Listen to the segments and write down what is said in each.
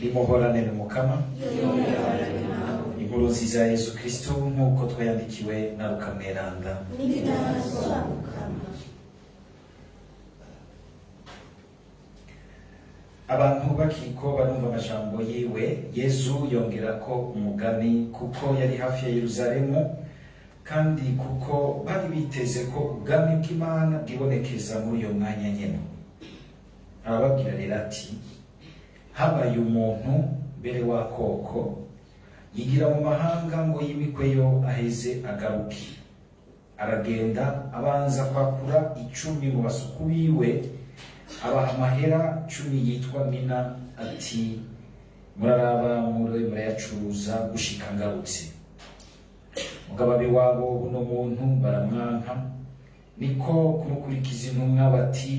Nimuhorane n'Umukama. Inkuru nziza ya Yezu Kristu nk'uko twayandikiwe na Luka Mweranda. Abantu bakiriko barumva amajambo yiwe, Yezu yongerako umugani kuko yari hafi ya Yeruzalemu kandi kuko bari biteze ko ubwami bw'Imana bwibonekeza muri uyo mwanya nyene. Arababwira rero ati: habaye umuntu mbere w'akoko yigira mu mahanga ngo yimikweyo aheze agaruke. Aragenda abanza kwakura 10 mu basuku biwe, abaha amahera 10 yitwa mina, ati: muraraba mure murayacuruza gushika ngarutse. Mugabo ab'iwabo buno muntu baramwanka, niko kumukurikiza intumwa bati: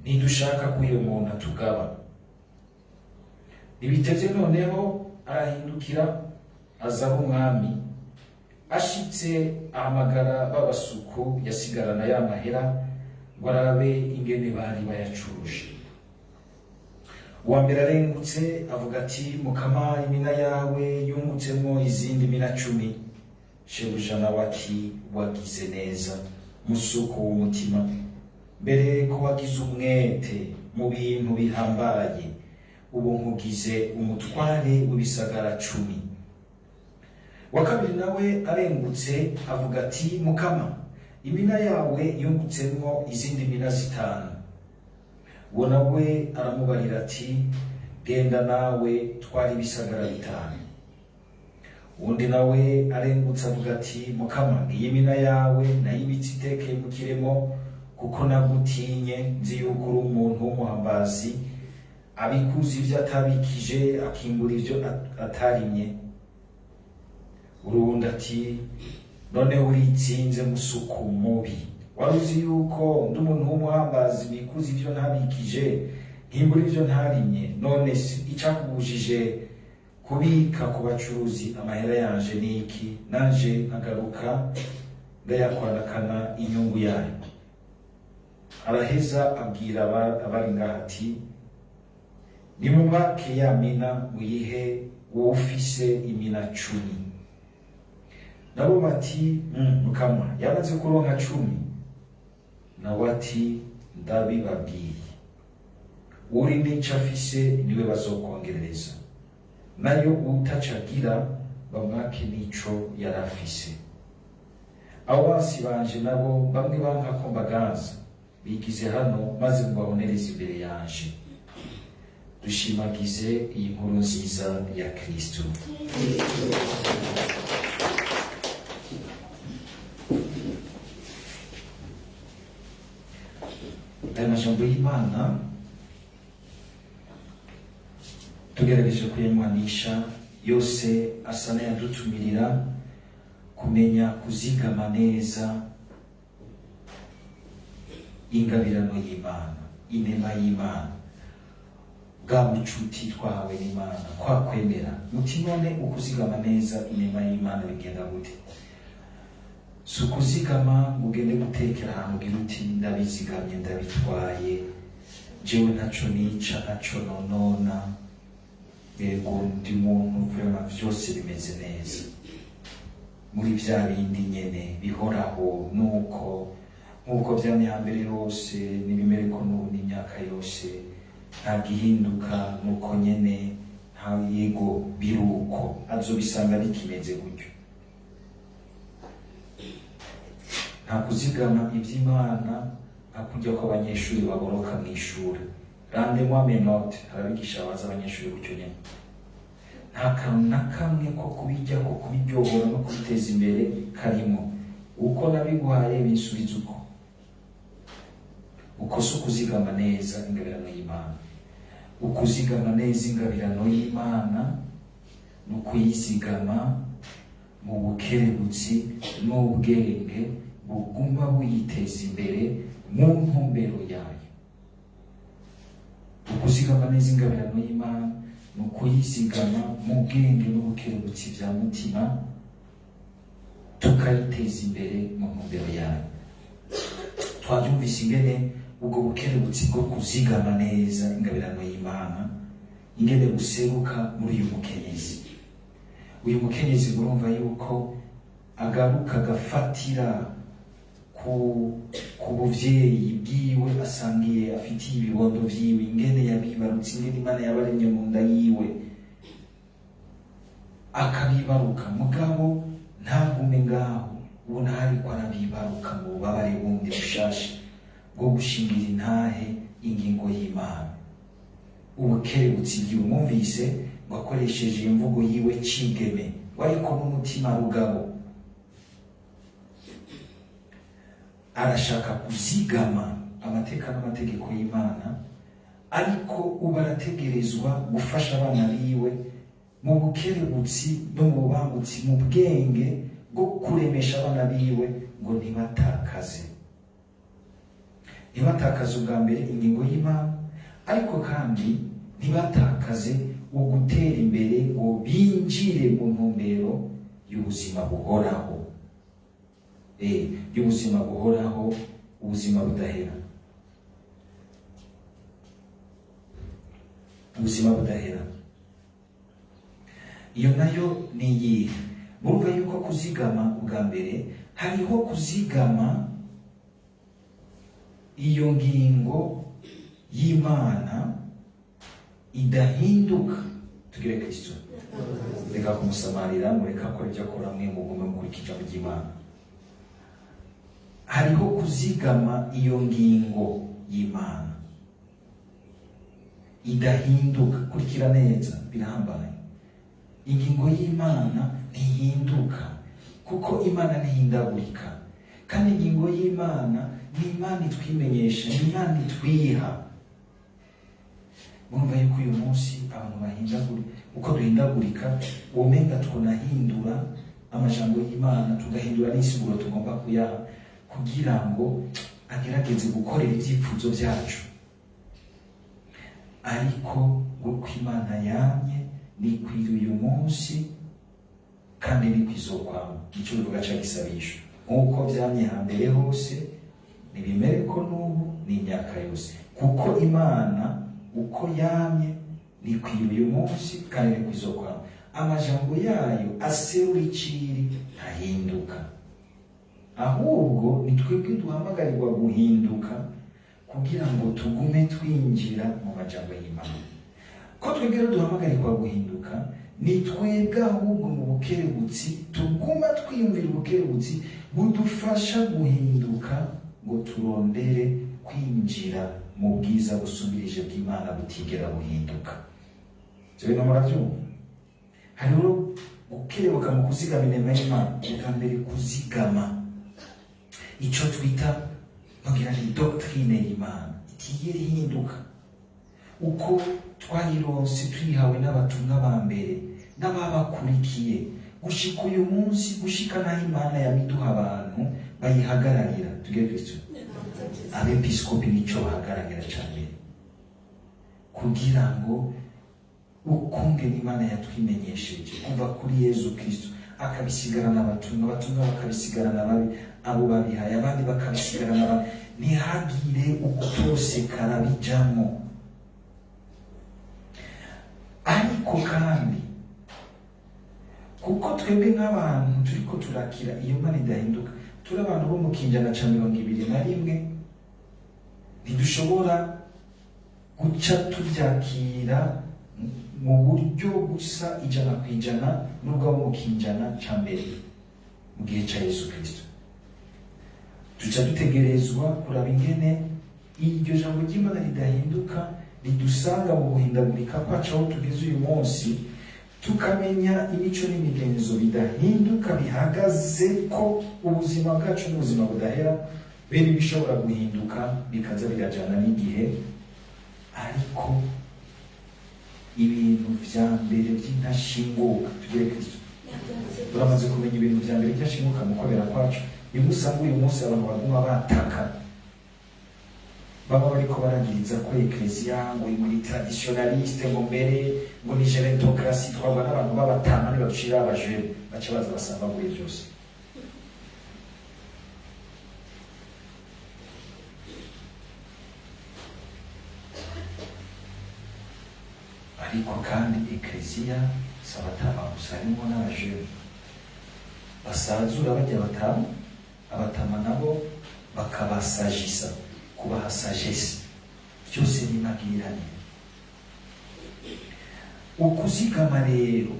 ntidushaka ko uyo muntu atugaba. Ntibitevye noneho arahindukira aza aho umwami, ashitse ahamagara ba basuku yasigarana ya mahera ngo arabe ingene bari bayacuruje. Uwa mbere arengutse avuga ati: mukama, imina yawe yungutsemwo izindi mina 10. Shebuja nawe ati: wagize neza, musuku w'umutima, mbere ko wagize umwete mu bintu bihambaye, ubu nkugize umutware w'ibisagara 10. Wa kabiri nawe arengutse avuga ati: mukama, imina yawe yungutsemwo izindi mina 5. Uwo nawe aramubarira ati: genda nawe twara ibisagara 5. Uwundi nawe arengutse avuga ati: mukama, ngiyi mina yawe nayibitse itekeye mu kiremo, kuko nagutinye, nzi yuko uri umuntu w'umuhambazi, abikuza ivyo atabikije, akimbura ivyo atarimye. Urundi ati: none uritsinze musuku mubi, wari uzi yuko ndi umuntu w'umuhambazi, bikuza ivyo ntabikije, nkimbura ivyo ntarimye. None se icakubujije kubika ku bacuruzi amahera yanje niki, nanje nkagaruka ndayakwanakana inyungu yayo? Araheza abwira abari ngaho ati: nimumwake ya mina muyihe uwufise imina 10. Nabo bati: mukama, yamaze kuronka 10. Nawe ati: ndabibabwiye, uri n'ico afise niwe bazokongerereza, nayo utacagira bamwake n'ico yari afise. Abo basi banje nabo bamwe banka ko mbaganza, bigize hano maze mubabonereze imbere yanje. Dushimagize iyi nkuru nziza ya Kristo. Aya majambo y'Imana tugerageje kuyanywanisha yose asa n'ayadutumirira kumenya kuzigama neza ingabirano y'Imana, inema y'Imana, bwa bucuti twahawe n'Imana, kwa kwemera. Muti none ukuzigama neza inema y'Imana bigenda gute? Si ukuzigama ngo ugende gutekera ahantu ugira uti ndabizigamye, ndabitwaye, jewe ntaco nica, ntaco nonona, yego ndi muntu vraiment vyose bimeze neza. Muri vya bindi nyene bihoraho, nuko nkuko vyamye hambere hose n'ibimereko n'ubu n'imyaka yose, nta gihinduka, nuko nyene, nta yego biruko, azobisanga bikimeze gutyo. Nta kuzigama ivy'Imana nka kurya kw'abanyeshuri baboroka mw'ishure. Rendez-moi mes notes, harabigisha baza abanyeshuri gutyo nyene. Nta kantu na kamwe ko kubijya, ko kubiryohora no kubiteza imbere karimo. Uko nabiguhaye binsubiza uko. Uko si ukuzigama neza ingabirano y'Imana. Ukuzigama neza ingabirano y'Imana ni ukuyizigama mu bukerebutsi n'ubwenge buguma buyiteza imbere mu ntumbero yayo. Ukuzigama neza ingabirano y'Imana ni ukuyizigama mu bwenge n'ubukerebutsi vya mutima, tukayiteza imbere mu ntumbero yayo. Twavyumvise ingene ubwo bukerebutsi bwo kuzigama neza ingabirano y'Imana Ingene buseruka muri uyu mukenyezi. Uyu mukenyezi murumva yuko agaruka agafatira ku buvyeyi bwiwe asangiye, afitiye ibibondo vyiwe, ingene yabibarutse, ingene Imana yabaremye mu nda yiwe akabibaruka. Mugabo ntagume ngaho, ubona hariko arabibaruka mu bubabare bundi bushasha bwo gushingira intahe ingingo y'Imana. Ubukerebutsi igihe umwumvise ngo akoresheje imvugo yiwe cigeme, ariko n'umutima rugabo, arashaka kuzigama amateka n'amategeko y'Imana, ariko ubu arategerezwa gufasha abana biwe mu bukerebutsi no mu bubangutsi, mu bwenge bwo kuremesha abana biwe ngo ntibatakaze ubwa mbere ingingo y'Imana, ariko kandi ntibatakaze ugutera imbere ngo binjire mu ntumbero y'ubuzima buhoraho, y'ubuzima buhoraho, ubuzima budahera, ubuzima budahera. Iyo nayo ni iyihe? Murumva yuko kuzigama ubwa mbere hariho kuzigama iyo ngingo y'Imana idahinduka. Tugire Kristo, reka kumusamarira, mureka akora ibyo akora, mwe mugume mukurikira ijambo ry'Imana. Hariho kuzigama iyo ngingo y'Imana idahinduka. Kurikira neza, birahambaye. Ingingo y'Imana ntihinduka, kuko Imana ntihindagurika, kandi ingingo y'Imana ni Imana itwimenyesha, ni Imana itwiha. Murumva yuko uyu munsi abantu bahindagurika, uko duhindagurika womenga twonahindura amajambo y'Imana, tugahindura n'isiguro tugomba kuyaha kugira ngo agerageze gukorera ibyifuzo byacu. Ariko uko Imana yamye nikwira uyu munsi kandi nikwizokwama. Icyo bivuga ca gisabisho, nk'uko vyamye hambere hose nibimere ko n'ubu n'imyaka yose, kuko Imana uko yamye nikwira uyu munsi kandi nikwizokwama. Amajambo yayo aserura iciri, ntahinduka. Ahubwo ni twebwe duhamagarirwa guhinduka kugira ngo tugume twinjira mu majambo y'Imana. Ko twebwe rero duhamagarirwa guhinduka, ni twebwe ahubwo mu bukerebutsi tuguma twiyumvira ubukerebutsi budufasha guhinduka ngo turondere kwinjira mu bwiza busumbirije bw'Imana butigera buhinduka. Ibyo bintu murabyumva? Hariho gukerebuka mu kuzigama inema y'Imana. Ubwa mbere kuzigama icyo twita ngira ni doctrine y'Imana itigera ihinduka, uko twayironse tuyihawe n'abatumwa ba mbere n'ababakurikiye gushika uyu munsi, gushika n'aho Imana yamiduha abantu bayihagararira. Tugere Kristo, abepiskopi nico bahagararira cyane, kugira ngo ukungene Imana yatwimenyesheje kuva kuri Yezu Kristo, akabisigarana abatumwa, abatumwa bakabisigarana ababi, abo babihaye abandi bakabisigarana abandi, ntihagire ukutosekara bijamo. Ariko kandi kuko twebwe nk'abantu turiko turakira iyo Mana idahinduka, turi abantu bo mu kinjana ca 21, ntidushobora guca tubyakira mu buryo busa 100% n'ubwo abo mu kinjana ca mbere mu gihe ca Yesu Kristo. Tuca dutegerezwa kuraba ingene iryo jambo ry'Imana ridahinduka ridusanga mu guhindagurika kwacu aho tugeze uyu munsi, tukamenya imico n'imigenzo bidahinduka bihagaze ko ubuzima bwacu n'ubuzima budahera, bene bishobora guhinduka bikaza birajana n'igihe, ariko ibintu vya mbere by'intashinguka. Tugere Kristo, turamaze kumenya ibintu vya mbere by'intashinguka mu kwemera kwacu. Bimwe usanga uyu munsi abantu baguma bataka, baba bariko baragiriza ko ekleziya ngo muri traditionaliste, ngo mbere ngo ni gerontocratie, twabwa n'abantu b'abatama nibadushira abajene baca baza basambaguye byose. Ariko Kandi ekleziya si abatama gusa, harimo n'abajene basazura bajya batama, abatama nabo bakabasajisa, kubaha sagesse. Byose ni magiranire. Ukuzigama rero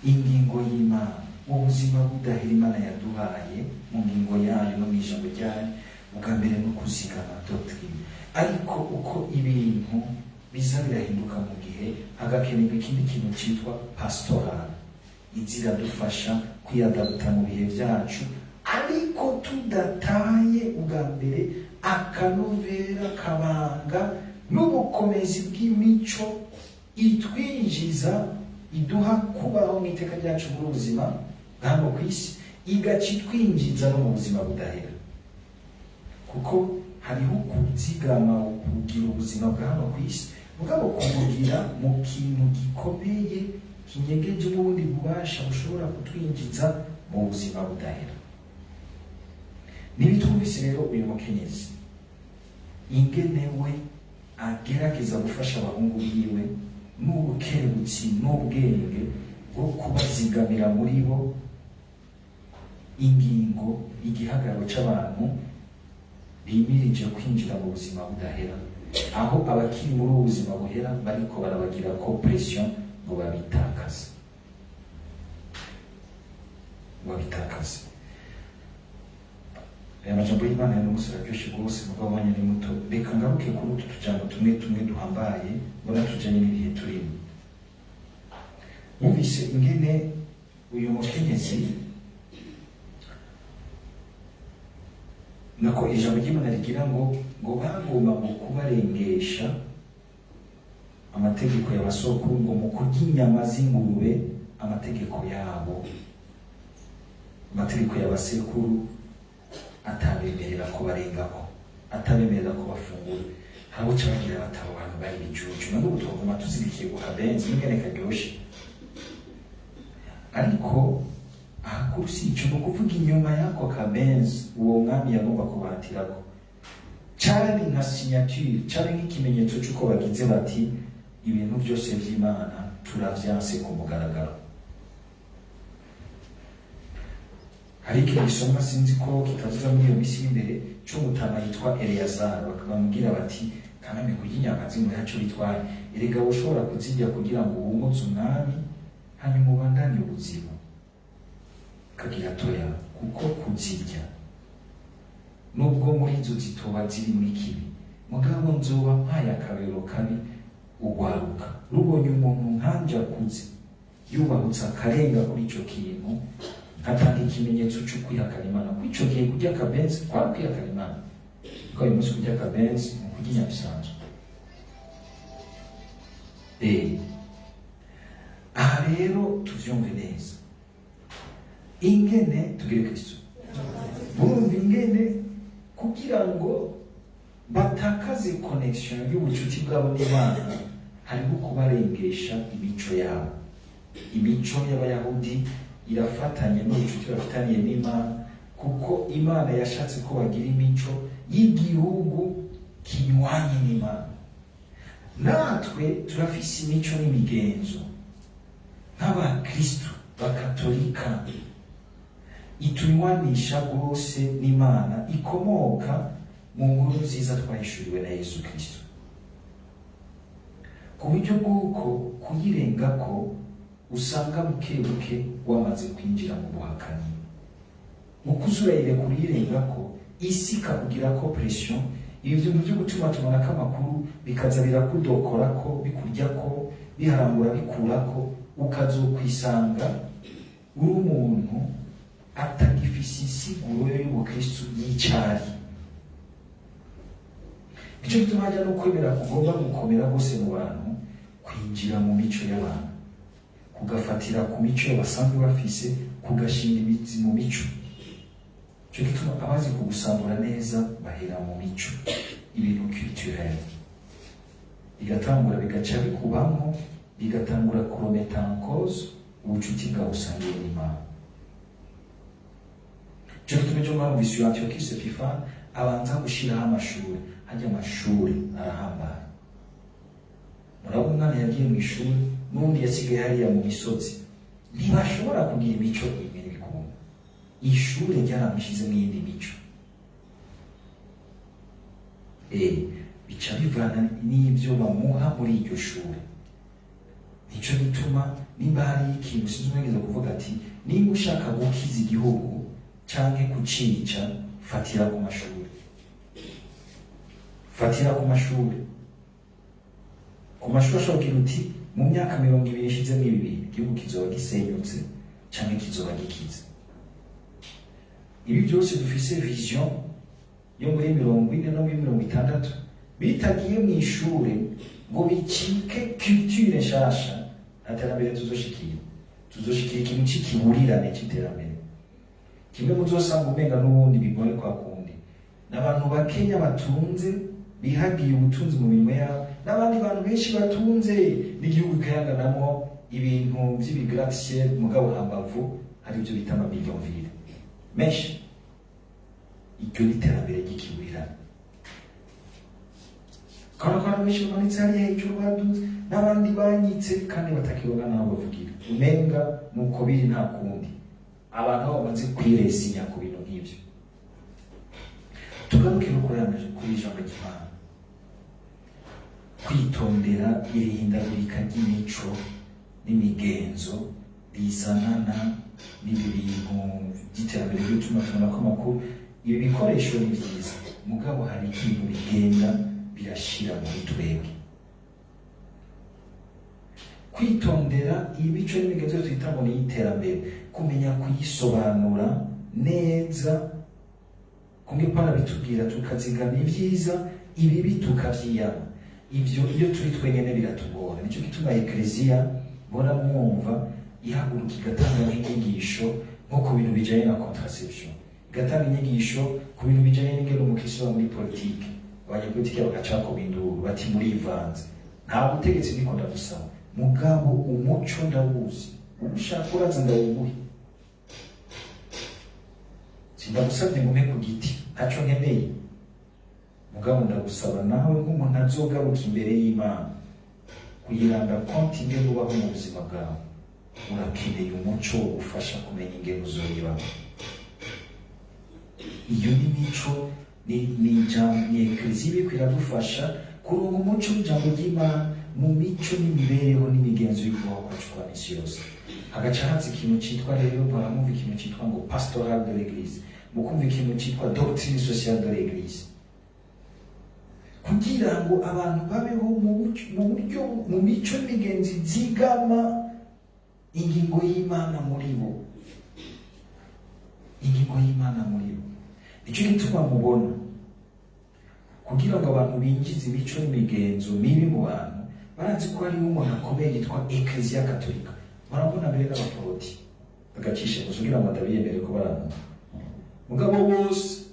ingingo y'Imana, ubuzima budahera Imana yaduhaye mu ngingo yayo no mu ijambo ryayo, ubwa mbere ni ukuzigama doctrine. Ariko uko ibintu biza birahinduka mu gihe, hagakenerwa ikindi kintu cyitwa pastoral, iza iradufasha kwiyadaputa mu bihe byacu, ariko tudataye ubwa mbere akanovera, kabanga n'ubukomezi bw'imico itwinjiza, iduha kubaho mu iteka ryacu muri ubuzima bwa hano ku isi, igaca itwinjiza no mu buzima budahera. Kuko hariho kuzigama kugira ubuzima bwa hano ku isi, mugabo kubugira mu kintu gikomeye kinyegeje ubundi bubasha bushobora kutwinjiza mu buzima budahera. Ntibitwumvise rero uyu mukenyezi ingene we agerageza gufasha abahungu biwe n'ubukerebutsi n'ubwenge bwo kubazigamira muri bo ingingo, igihagararo c'abantu bimirije kwinjira mu buzima budahera, aho abakiri muri ubu buzima buhera bariko barabagira ko pression ngo babitakaze, babitakaze. Aya majambo y'Imana ya n'umunsi araryoshe rwose, mugabo umwanya ni muto. Reka ngaruke kuri utu tujambo tumwe tumwe duhambaye mbona tujanye n'ibihe turimo. Mwumvise ingene uyu mukenyezi, nako ijambo ry'Imana rigira ngo bagomba ngo kubarengesha amategeko ya basokuru, ngo mu kurya inyama z'ingurube, amategeko yabo, amategeko ya basekuru atabemerera ko barengako, atabemerera ko bafungura. Hari uca bagira bati abo bantu bari ibijuju, nubwo ubu twaguma tuzibikiye guha benzi n'ingene karyoshe. Ariko ahakuru si ico, ni ukuvuga inyuma y'ako kabenzi uwo mwami yagomba kubahatirako, cari nka signature, cari nk'ikimenyetso c'uko bagize bati ibintu byose vy'Imana turavyanse ku mugaragaro. Hari ikintu gisomwa, sinzi ko kitazuza muri iyo misi y'imbere, c'umutama yitwa Eleyazari, bakamubwira bati kaname kurya inyama z'ingurube ntaco bitwaye, erega ushobora kuzirya kugira ngo wumutse umwami hanyuma ubandanye ubuzima. Kagira toya, kuko kuzirya nubwo muri izo zitoba ziri ikibi, mugabo nzoba mpaye akabero kabi ugwaruka rubonye umuntu nkanje akuze yubahutse akarenga kuri ico kintu, nkatanga ikimenyetso cyo kwihakana Imana. Kuri ico gihe kurya akabenzi kwari kwihakana Imana, kuko uyu munsi kurya akabenzi ni ukurya inyama isanzwe. Aha rero tuvyumve neza ingene tugire Kristo, murumva ingene kugira ngo batakaze connection y'ubucuti bwabo n'Imana, hariho kubarengesha imico yabo. Imico y'Abayahudi irafatanye n'ubucuti bafitaniye n'Imana, kuko Imana yashatse ko bagira imico y'igihugu kinywanye n'Imana. Natwe turafise imico n'imigenzo nk'abakristu bakatolika itunywanisha rwose n'Imana, ikomoka mu nkuru nziza twahishuriwe na Yesu Kristo, ku buryo bw'uko kuyirengako usanga buke buke wamaze kwinjira mu buhakanyi. Mu kuzurayire kuriyirengako, isi ikakugirako pression, ibi bintu byo gutuma tumanako amakuru bikaza birakudokorako, bikuryako, biharangura, bikurako, ukazokwisanga uri umuntu atagifise insiguro y'ubukristu y'icari. Nico gituma hajya no kwemera kugomba gukomera rwose mu bantu, kwinjira mu mico y'abantu, kugafatira ku mico basanzwe bafise, kugashinga imizi mu mico. Nico gituma abazi kugusambura neza bahera mu mico, ibintu culturel bigatangura bigaca bikubamwo, bigatangura kurometa en cause ubucuti bwawe usangiye n'Imana. Nico gituma ejo mwumvise uyu Antiochus Epiphanes abanza gushiraho amashuri. Harya amashuri arahambaye. Murabona umwana yagiye mu ishuri n'undi yasigaye hariya mu misozi, ntibashobora kugira imico imwe, n'ibikunda. Ishure ryaramushyizemo iyindi mico. Bica bivana n'ibyo bamuha muri iryo shure. Nico gituma nimba hari ikintu, sinzi, umwegeza kuvuga ati: "Nimba ushaka gukiza igihugu canke kucica, fatira ku mashuri, fatira ku mashuri." Ku mashuri ashobora kugira uti: "Mu myaka 20 ishizemo ibi bintu, igihugu kizoba gisenyutse canke kizoba gikize." Ibi byose dufise vision yo muri 40 no muri 60 bitagiye mu ishure ngo bicike culture nshasha, nta terambere tuzoshikira. Tuzoshikira ikintu c'ikiburirane c'iterambere kimwe muzosanga umenga n'ubundi bigoye kwa kundi, n'abantu bakenya batunze bihagiye ubutunzi mu mirimo yabo, n'abandi bantu benshi batunze n'igihugu kayanganamwo ibintu vy'ibi gratte-ciel, mugabo hambavu hari ibyo bita ama bidonville menshi. Iryo ni iterambere ry'ikiburirane. Ukabona ko abantu benshi bamanitse hariya hejuru baduze, n'abandi banyitse kandi batakironka n'aho bavugira, umenga nuko biri, nta kundi. Abantu aho bamaze kwiresinya ku bintu nk'ivyo. Tugaruke no kuri ijambo ry'Imana. Kwitondera irihindagurika ry'imico n'imigenzo rizanana n'ibi bintu by'iterambere ry'itumatumanako amakuru, ibi bikoresho ni byiza, mugabo hari ikintu bigenda birashira muri twebwe. Kwitondera iyi mico n'imigenzo twita ngo ni iy'iterambere, kumenya kuyisobanura neza kumwe Pawulo bitubwira, tukazigama ibyiza, ibibi tukavyiyama. Ibyo iyo turi twenyene biratugora. Nicyo gituma Ekleziya mbona mwumva ihaguruka igatanga nk'inyigisho nko ku bintu bijanye na contraception, igatanga inyigisho ku bintu bijanye n'ingene umukristo aba muri politike. Abanyepolitike bagacako induru bati: "Murivanze." Nta butegetsi ndiko ndagusaba, mugabo umuco ndawuzi, ushaka uraza ndawuguhe. Sindagusabye ngo umpe ku giti, ntaco nkeneye, mugabo ndagusaba nawe nk'umuntu azogaruka imbere y'Imana kuyiranda konti ingene ubaho mu buzima bwawe, urakeneye umuco wo gufasha kumenya ingene uzoyibaho. Iyo ni mico, ni Ekleziya iriko iradufasha kuronka umuco w'ijambo ry'Imana mu mico n'imibereho n'imigenzo y'ukubaho kwacu kwa misi yose. Hagaca haza ikintu citwa rero, baramumva ikintu citwa ngo pastoral de l'Église, mukumva ikintu citwa doctrine sociale de l'Église, kugira ngo abantu babeho mu buryo, mu mico n'imigenzo izigama ingingo y'Imana muri bo, ingingo y'Imana muri bo. Nicyo gituma mubona kugira ngo abantu binjize imico n'imigenzo mibi mu bantu, barazi ko hariho umuntu akomeye yitwa Ekleziya Katolika. Murabona mbere n'abaporoti bagacisha gusa kugira ngo ndabiyemere ko barantu, mugabo bose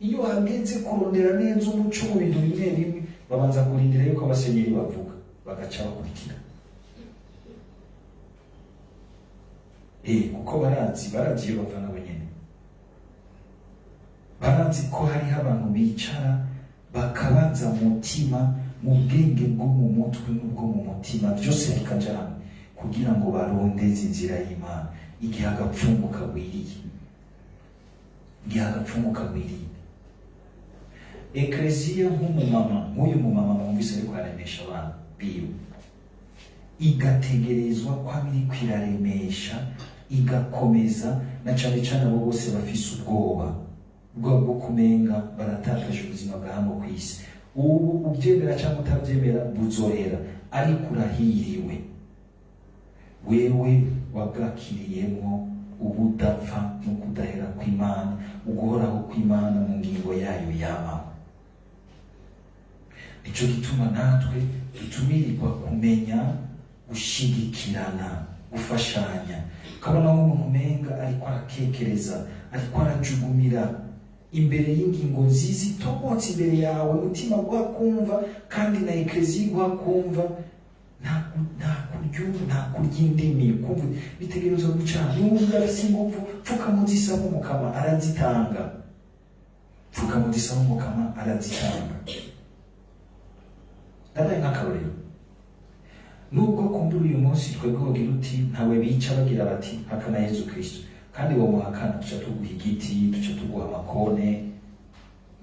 iyo hageze kurondera neza umuco mu bintu bimwe bimwe, babanza kurindira yuko abasenyeri bavuga, bagaca bakurikira. Kuko barazi iyo bava nabo nyene, barazi ko hariho abantu bicara bakabaza mutima, mu bwenge bwo mu mutwe n'ubwo mu mutima, byose bikaja hamwe kugira ngo barondeze inzira y'Imana igihe agapfungu kagwiriye, igihe agapfungu kagwiriye. Ekleziya nk'umumama, nk'uyu mumama mwumvise ariko araremesha abana biwe, igategerezwa kwama iriko iraremesha, igakomeza na cane cane abo bose bafise ubwoba, ubwoba bwo kumenga baratakaje ubuzima bwa hano ku isi. Ubu ubyemera cyangwa utabyemera buzohera, ariko urahiriwe wewe wabwakiriyemwo ubudapfa no kudahera kw'Imana, uguhoraho kw'Imana mu ngingo yayo yamaho. Nico gituma natwe dutumirirwa kumenya gushigikirana, gufashanya. Ukabona nk'umuntu umenga ariko arakekereza, ariko arajugumira imbere y'ingingo nziza itomotse imbere yawe, umutima kumva kandi na Ekleziya kumva, nta kurya indimi, kumva bitegerezwa guca. Nubwo afise ingufu, pfukama uzisaba Umukama arazitanga, pfukama uzisaba Umukama arazitanga. Ndabaye nk'akarorero. Nubwo kumbura uyu munsi twebwe wogira uti ntawe bica bagira bati hakana Yezu Kristo, kandi uwo muhakana tuca tuguha igiti, tuca tuguha amakone.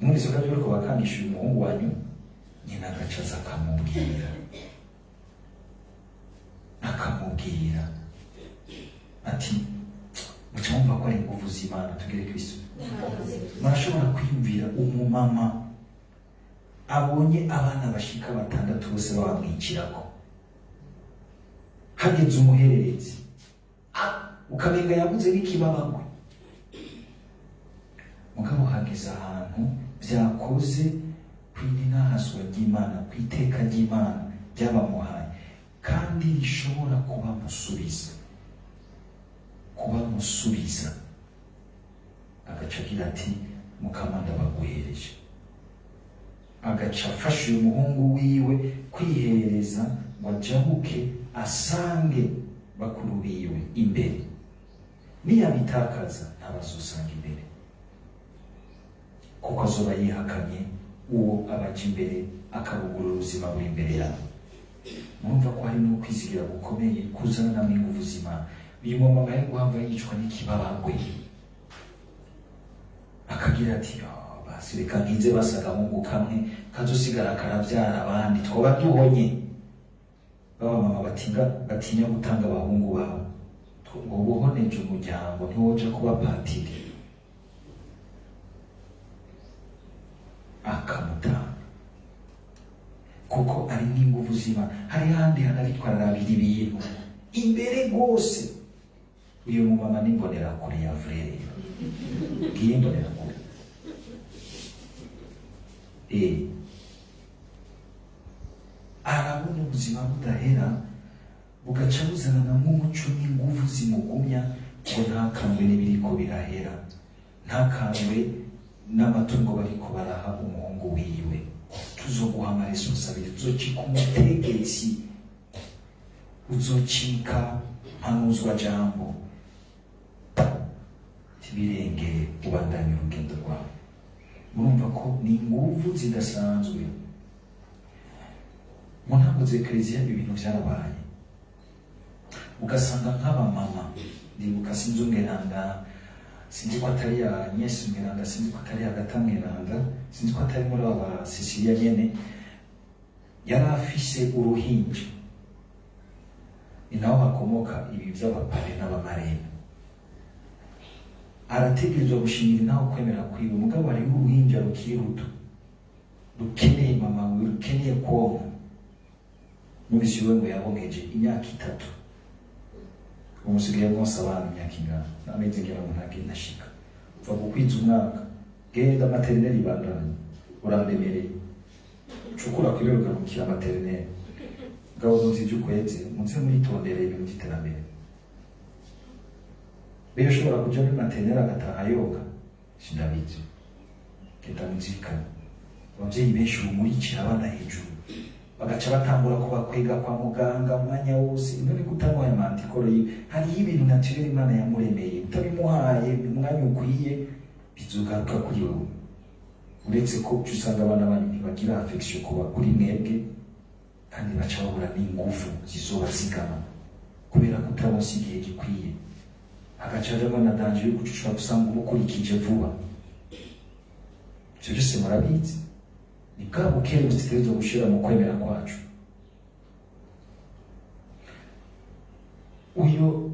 Mwumvise ko ariko bakangisha uyu muhungu wanyu, nyina agaca aza akamubwira, akamubwira ati muca mwumva ko ari inguvu z'Imana. Tugere Kristo. Murashobora kwiyumvira umumama abonye abana bashika 6 bose babamwicirako, hageze umuhererezi ukamenga yabuze n'ikibabagwe, mugabo hageze ahantu byakoze kw'inahaswa ry'Imana, kw'iteka ry'Imana ryabamuhaye, kandi rishobora kubamusubiza, kubamusubiza. Agaca agira ati mukama ndabaguhereje, agaca afasha uyu muhungu wiwe kwihereza ngo ajabuke asange bakuru biwe imbere. Niyabitakaza ntabazosanga imbere, kuko azoba yihakanye uwo abaja imbere akabugurura ubuzima buri imbere yabo. Murumva ko hari n'ukwizigira gukomeye kuzana namwe inguvu z'Imana. Uyu mumama yari guhava yicwa n'ikibabagwe, akagira ati oh, basi reka nkize basi agahungu kamwe kazosigara karavyara abandi, twoba duhonye. Baba mama batinya gutanga abahungu babo, ngo buhoneje umuryango ntiwoja kuba patiri. Akamutanga kuko ari n'inguvu z'Imana. Hari handi hanariko ararabira ibintu imbere rwose. Uyu mumama ni imbonerakure ya vrai rero, ngiye imbonerakure. Arabona ubuzima budahera, bugaca buzanana nk'umuco n'inguvu zimugumya ngo ntakangwe n'ibiriko birahera, ntakangwe n'amatungo bariko baraha umuhungu wiwe. Tuzoguha amaresponsabilité, tuzocika umutegetsi, uzocika mpanuzwa jambo, tibirengere ubandanye urugendo rwawe. Murumva ko ni inguvu zidasanzwe. Mu ntango za Eklezia ibi bintu vyarabaye, ugasanga nk'abamama, ndibuka sinzi umweranda, sinzi ko atari ya Agnes Mweranda, sinzi ko atari Agatha Mweranda, sinzi ko atari muri aba Cecilia nyene, yari afise uruhinja. Ni naho hakomoka ibi vy'abapare n'abamarene. Arategerezwa gushingira naho kwemera kwiwe, mugabo hariho uruhinja rukiri ruto rukeneye mama wiwe, rukeneye konka. Numvise iwe ngo yabonkeje imyaka 3, umusigaye mwose abana imyaka ingana n'amezi ngira ngo ntagenda ashika, uva gukwiza umwaka, genda materineri ibandanye urandemereye, ucukura kwibera ugarukira materineri. Mugabo muzi ivyo ukweze, muze muritondere ibintu vy'iterambere. Beyo ushobora kuja muri materineri agataha yoga, sindabizi, genda muzirikane. Abavyeyi benshi ubu muricira abana hejuru, bagaca batangura kubakwega kwa muganga umwanya wose. None kutamuhaye amantikoro yiwe, hariho ibintu naturel Imana yamuremeye, utabimuhaye umwanya ukwiye bizogaruka kuri wewe. Uretse ko uca usanga abana banyu ntibagira affection kuba kuri mwebwe, kandi baca babura n'inguvu zizobazigama kubera kutaronsa igihe gikwiye. Hagaca hajamwo na danger yo guca ushobora gusanga umukurikije vuba. Ivyo vyose murabizi, ni bwa bukere dutegerezwa gushira mu kwemera kwacu. Uyo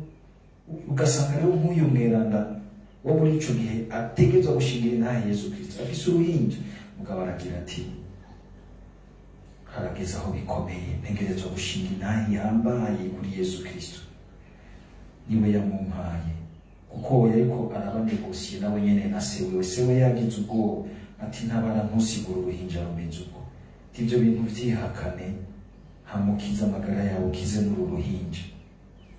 ugasanga rero nk'uyu mweranda wo muri ico gihe ategerezwa gushingira intahe Yezu Kristo, afise uruhinja, mugabo aragira ati harageze aho bikomeye, ntegerezwa gushinga intahe ihambaye kuri Yezu Kristo, niwe yamumpaye. Kuko yariko arabanegosiye nawe nyene na se wiwe, se we yagize ubwoba ati ntabara ntusigure uruhinja rumeze uko, ivyo bintu vyihakane, hamukize amagara yawe ukize n'uru ruhinja.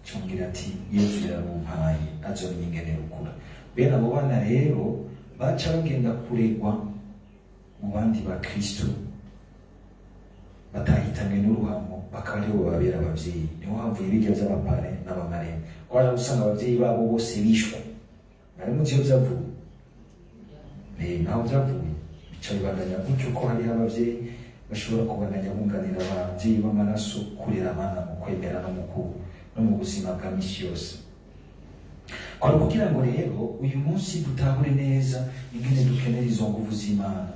Congera ati Yezu yaramumpaye, azomenya ingene rukura. Bene abo bana rero baca bagenda kuregwa mu bandi bakristo batahitanywe n'uruhamo, bakaba aribo babera abavyeyi. Niho havuye ibirya vy'abapare n'abamarene, ko waje gusanga abavyeyi babo bose bishwe. Mwari muzi iyo vyavuye? Naho vyavuye bica bibandanya gutyo, ko hariho abavyeyi Bashobora kubandanya bunganira ababyeyi b'amaraso kurera abana mu kwemera no mu buzima bwa misi yose. Kwari kugira ngo rero uyu munsi dutahure neza ingene dukenera izo nguvu z'Imana.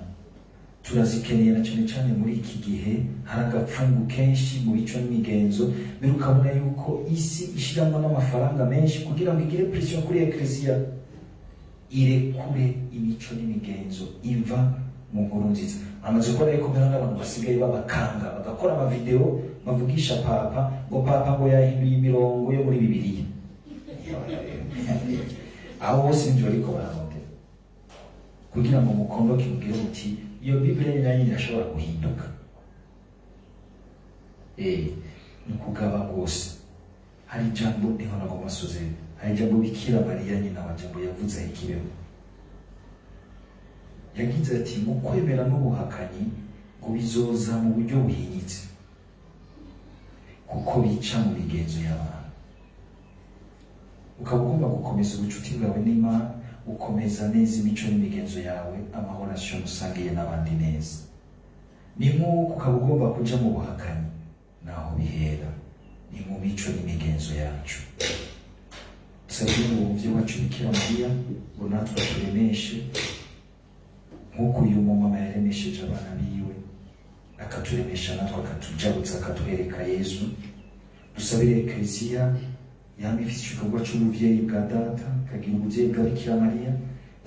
Turazikeneye na cyane cyane muri iki gihe hari agapfungu kenshi mu bico n'imigenzo, mbere ukabona yuko isi ishyiramo n'amafaranga menshi kugira ngo igire pression kuri ekleziya irekure imico n'imigenzo iva mu nkuru nziza. Amaze kubona yuko mbere n'abantu basigaye babakanga bagakora amavideo bavugisha papa ngo papa ngo yahinduye imirongo yo muri Bibiliya. Aho hose nivyo bariko bararondera kugira ngo mukondoke, mubwire muti iyo Bibiliya nayo irashobora guhinduka. Ni ukugaba rwose. Hari ijambo niho nagomba soze, hari ijambo Bikira Mariya nyina wa Jambo yavuze aho ikibeho. Yagize ati mu kwemera n'ubuhakanyi ngo bizoza mu buryo buhinyitse kuko bica mu migenzo y'abantu. Ukaba ugomba gukomeza ubucuti bwawe n'Imana, ukomeza neza imico n'imigenzo yawe, amahoro musangiye n'abandi neza. Ni nk'uko ukaba ugomba kuja mu buhakanyi, naho bihera ni mu mico n'imigenzo yacu. Dusabye ngo umuvyeyi wacu Bikira Mariya ngo natwe aturemeshe nk'uko uyu mumama yaremesheje abana biwe, akaturemesha natwe, akatujabutsa, akatwereka Yesu. Dusabire Ekleziya yama ifise igikorwa c'ubuvyeyi bwa data, ikagira ubuvyeyi bwa Bikira Mariya,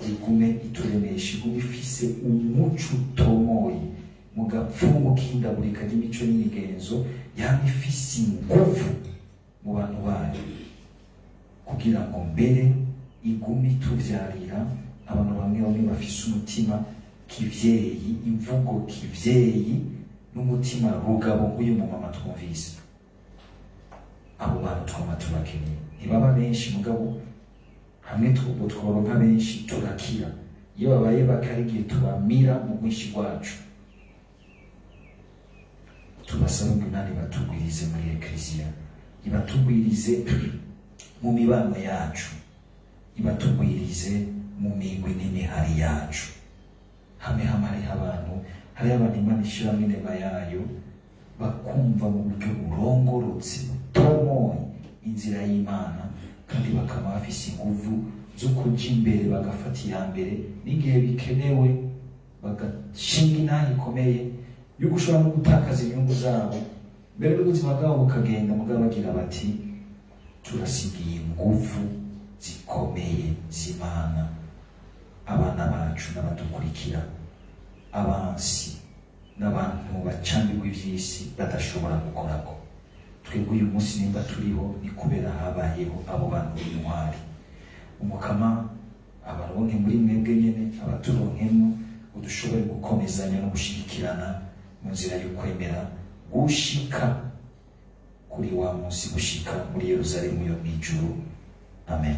igume ituremesha, igume ifise umuco utomoye mu gapfungu k'indagurika ry'imico n'imigenzo, yama ifise inguvu mu bantu bayo kugira ngo mbere igume ituvyarira abantu bamwe bamwe bafise umutima kivyeyi, imvugo kivyeyi n'umutima rugabo nk'uyu mumama twumvise. Abo bantu twama tubakeneye, ntibaba benshi, mugabo hamwe tworonka benshi turakira. Iyo babaye bake hari igihe tubamira mu bwinshi bwacu. Tubasaba ngo Imana ibatugwirize muri ekleziya, ibatugwirize mu mibano yacu, ibatugwirize mu migwi n'imihari yacu. Hamwe hamwe hariho abantu, hariho abantu Imana ishiramwo inema yayo, bakumva mu buryo burongorotse butomoye inzira y'Imana, kandi bakaba bafise inguvu zo kuja imbere, bagafata iya mbere n'igihe bikenewe, bagashinga intahe ikomeye yo gushobora no gutakaza inyungu zabo mbere n'ubuzima bwabo bukagenda, mugabo bagira bati turasigiye inguvu zikomeye z'Imana abana bacu n'abadukurikira, abansi n'abantu bacambirwa ivy'isi badashobora gukorako. Twebwe uyu munsi nimba turiho ni kubera habayeho abo bantu b'intwari. Umukama abaronke muri mwebwe nyene, abaturonkemwo ngo dushobore gukomezanya no gushigikirana mu nzira y'ukwemera gushika kuri wa munsi, gushika muri Yerusalemu yo mw'ijuru. Amen.